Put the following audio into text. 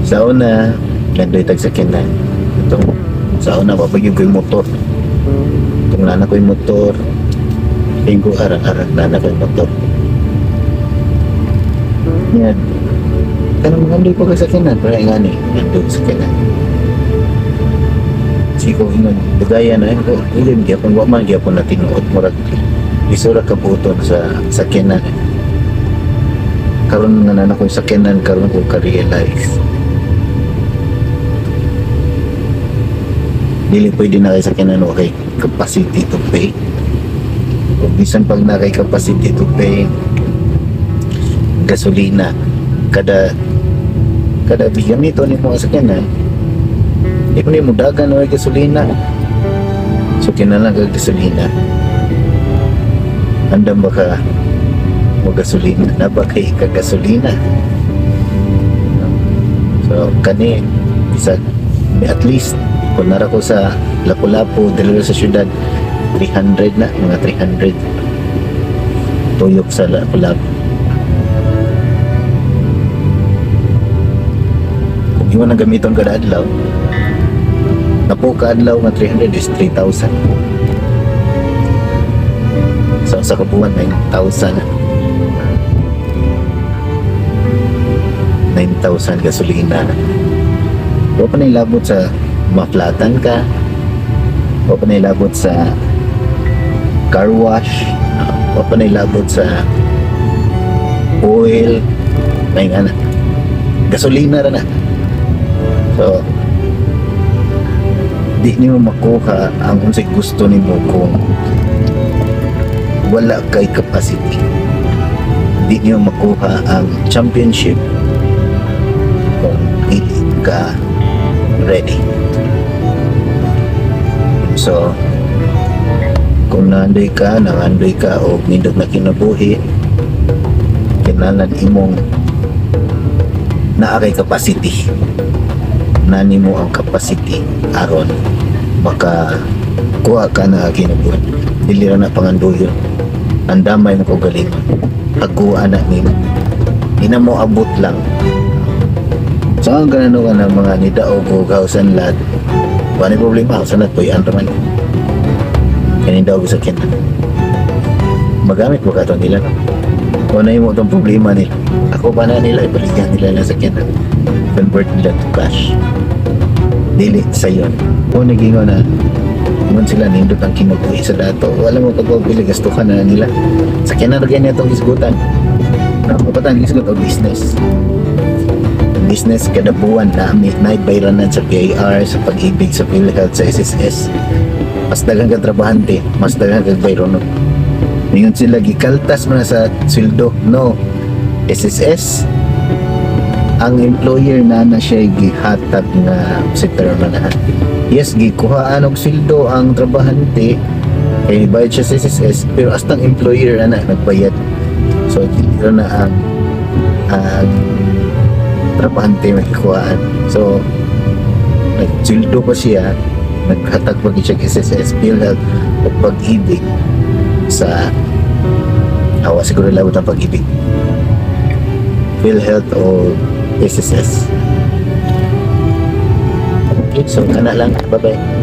Sa una, nandoy tag sakyanan. Itong sa una, papagyo ko yung motor. Itong nana ko yung motor. Tingko arang-arang nana ko yung motor. Yan. Kanang mga andoy pa ka sakyanan. Pero nga ni, nandoy sakyanan. Siko ingon, dugaya na ko, ilin gyapon wa man gyapon na tinuod, murag isura ka buton sa sakyanan. Karon nga nana ko yung sakyanan, karon ko ka-realize. Dili pwede na kay sakyanan wa kay capacity to pay. Kung bisan pag na kay capacity to pay, gasolina kada kada bigamito ni mo ang sakyanan, di mo nimo dagan og gasolina. So kinahanglan kag gasolina. Andam ba ka mo gasolina na ba kay ka gasolina? So kani bisag at least kung nara ko sa Lapu-Lapu dili sa syudad, 300 na, mga 300 tuyok sa Lapu-Lapu. Kung imo nang gamiton kada adlaw, napo ka adlaw nga 300 is 3,000. So sa kabuan, 9,000 na. 9,000 gasolina na. Wa pa na ilabot sa maflatan ka. Wa pa na ilabot sa car wash. Wa pa na ilabot sa oil. May nga na. Gasolina ra na. So, di nimo makuha ang unsay gusto nimo kung wala kay capacity. Di nimo makuha ang championship kung dili ka ready. So, kung nandoy ka, nangandoy ka o nindot na kinabuhi, kinahanglan imong naa kay capacity. Nani mo ang capacity aron maka kuha ka na kinabuhi. Dili ra na pangandoyon. Andamay mo kaugalingon. Pagkuha na nimo. Di na mo abot lang. So ang ganano ka ng mga nidaog o house and lot, wala problema, house and lot, puyan raman. Kaya nidaog sa kina. Magamit mo ka ito nila, no? Kung ano mo itong problema nila. Ako pa na nila, ibaligyan nila lang sa kina. Convert nila to cash. Dili sa yun. Kung naging na, ingon sila nindot ang kinabuhi sa dato. Wala mo pagpapili, gastuhan na nila. Sa kina na ganyan itong gisgutan. No, kapatan gisgut o business. Business kada buwan na may nabayranan sa PIR, sa Pag-IBIG, sa PhilHealth, sa SSS. Mas daghang ka trabahante, mas daghang kag bayronon. Ningon sila gikaltas man na sa sweldo. No. SSS, ang employer na na siya gihatag nga sector na. Yes, gikuhaan og sweldo ang trabahante kay bayad siya sa SSS, pero hasta ang employer ana nagbayad. So dili ra na ang trabahante magkuhaan. So nagsildo pa siya, naghatag pa gyud siya og SSS, PhilHealth ug Pag-IBIG sa awa siguro labot ang Pag-IBIG. PhilHealth o SSS. Okay, so kana lang. Bye-bye.